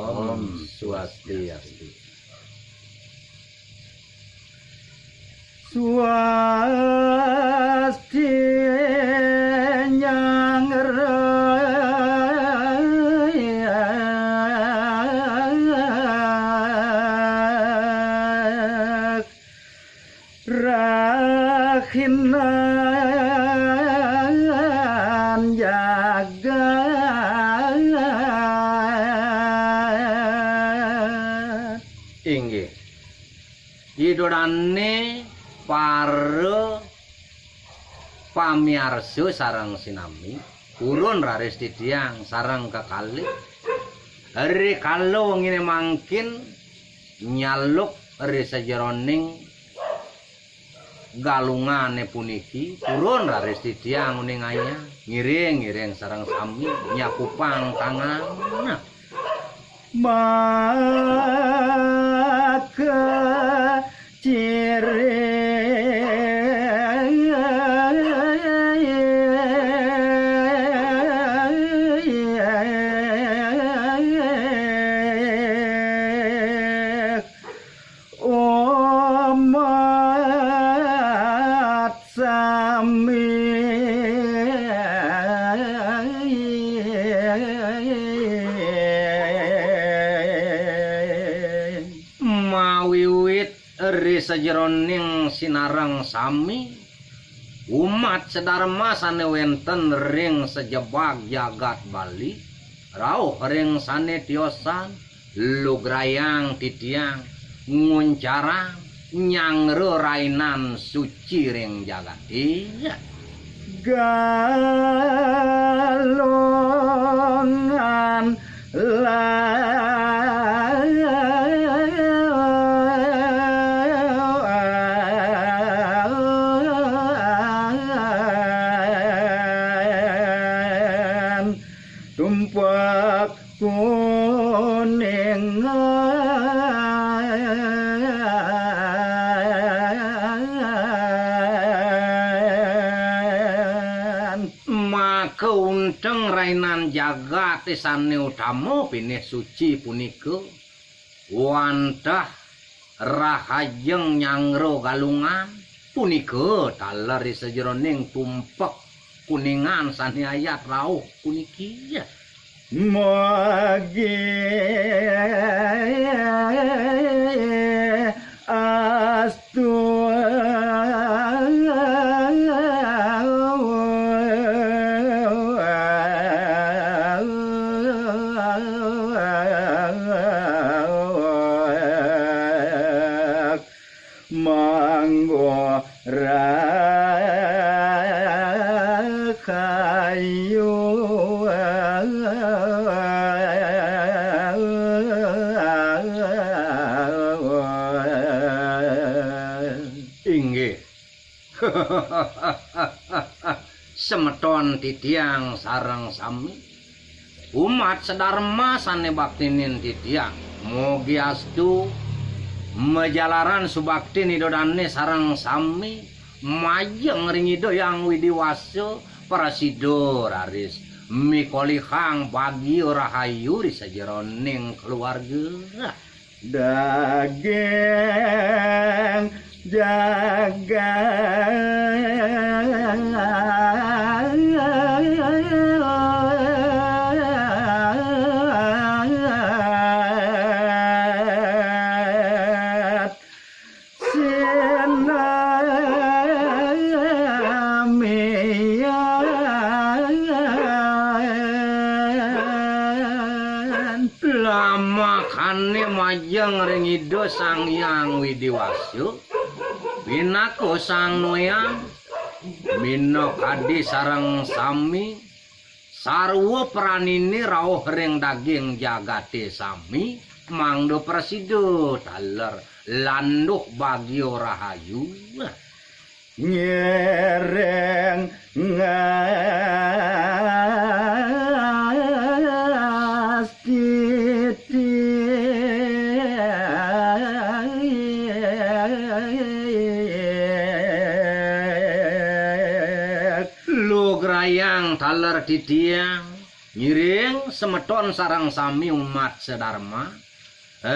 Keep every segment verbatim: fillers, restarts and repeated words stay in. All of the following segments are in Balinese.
Om Swastiastu. Swasti nyangrak rahinan jagat. Inggih. Ida dane para pamiarsa sareng sinami, purun raris titiang sareng kekalih. Rikala wengine mangkin nyaluk ri sajeroning galungane puniki, purun raris titiang uningayang, ngiring-ngiring sareng sami nyakupang tangan. Maka ciri umat sami. Mawiwit ri sajeroning sinareng sami, umat sedharma sane wenten ring sajebag jagat Bali, rauh ring sane tiosan, lugrayang titiang nguncarang nyanggra rainan suci ring jagate. Galungan lan tumpek kuningan. Maka unteng rainan jagate sane utama pinih suci punika, wantah rahajeng nyanggra galungan punika taler ri sajeroning tumpek kuningan sane ayat rauh puniki. Magi astu manggo rahayu. Inggih. Semeton titiang sareng sami, umat sedharma sane baktinin titiang, mogi astu majalaran subaktin Ida dane sareng sami majeng ring Ida Hyang Widi Wasa, prasida raris mikolihang bagia rahayu ri sajeroning keluarga. Daging jagat sinamian. Lamakane majeng ring Ida Sang Hyang Widi Wasa, pinaka Sang Noyang, minakadi sareng sami, sarwa pranine rauh ring daging jagate sami, mangda prasida taler landuh bagia rahayu. Ngiring ngastiti. Lugrayang taler titiang, Ngiring semeton sareng sami umat sedarma,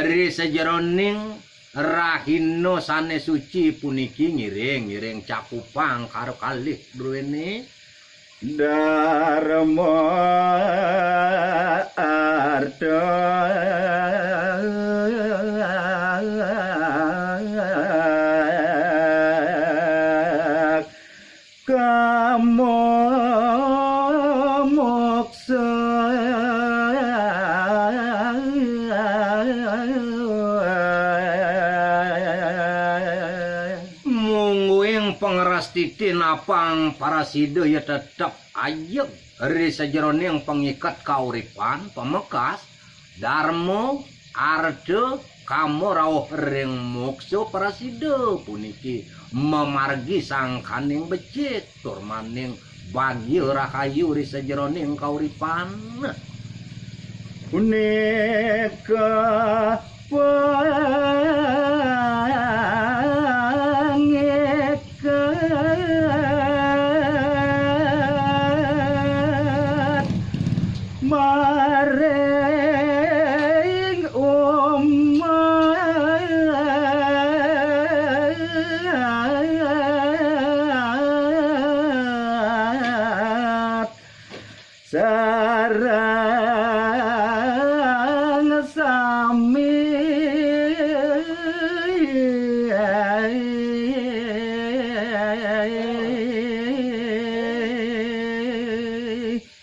ri sajeroning rahina sane suci puniki ngiring, ngiring cakupang karo kalih druene. Dharma artha kama moksa. Mungguing pangrastiti napang parasida ya tetep ajeg ri sajeroning pangiket kauripan, pamekas, darma, artha, kama rauh ring moksa parasida puniki mamargi sangkaning becik tur maning bagia rahayu ri sajeroning kauripan. Punika pangiket maring umat sareng sami.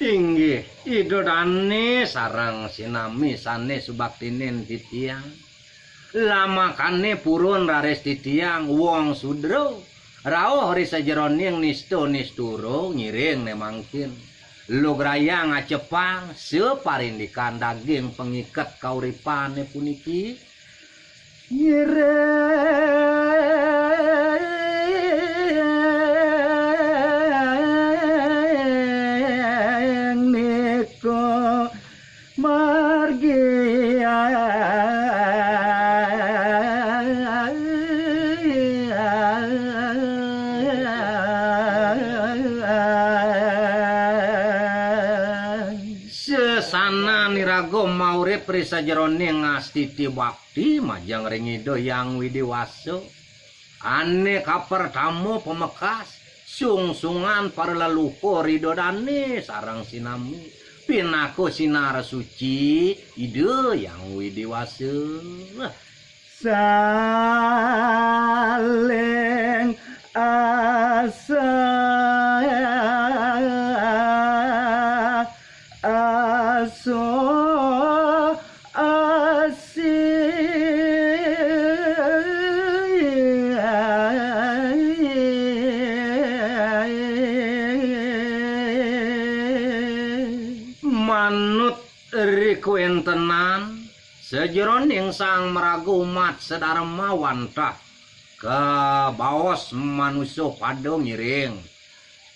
Inggih, Ida Dane sareng sinami sane subaktinen titiang. Lamakane purun raris titiang wong sudra, rauh ri sajeroning nista nistura ngiring ne mangkin. Lugrayang acepang saparindikan daging pangiket kauripane puniki. Ngiring nika margian. Sesanan iraga maurip ri sajeroning astiti bakti majeng ring Ida Hyang Widi Wasa. Ane kapertama pamekas, sungsungan para leluhur Ida Dane sareng sinami, pinaka sinar suci Ida Hyang Widi Wasa. Saling asa aso asih. Manut ri kawentenan sajeroning sang maraga umat sadarma wantah kabaos manusa pada ngiring.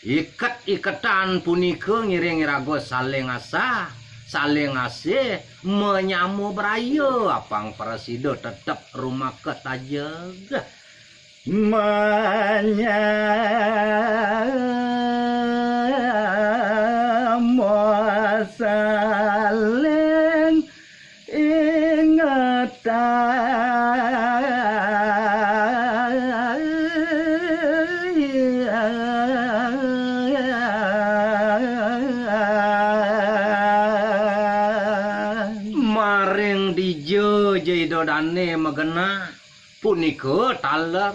Iket-iketan punika ngiring iraga saling asah, saling asih, manyama braya, apang prasida tetep rumaket ajeg. Manyama saling ingetan. Maring dija ja Ida Dane magenah, punika taler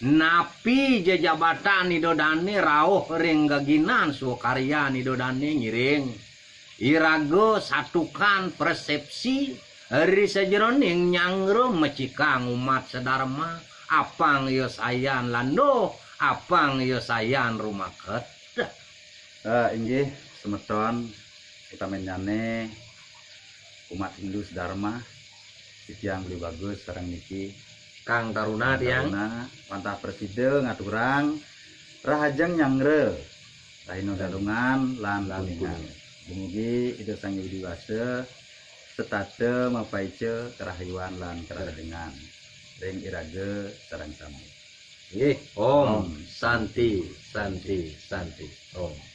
napi jejabatan Ida Dane rauh ring geginan swakaryan Ida Dane ngiring. Iraga satukan persepsi ri sajeroning nyanggra mecikang umat sadarma, apang iya sayan landuh, apang iya sayan rumaket. Eh, inggih, semeton utamenyane umat Hindu sadarma, titiang Beli Bagus sareng niki Kang Taruna, Kang tiang. Taruna, wantah prasida ngaturang rahajeng nyanggra rahina Galungan lan Lan Kuningan. Kuningan. Dumugi Ida Sang Hyang Widi Wasa setata mapaica karahayuan lan karahajengan ring iraga sareng sami. Nggih, Om. Om. Santi, Santi, Santi. Om.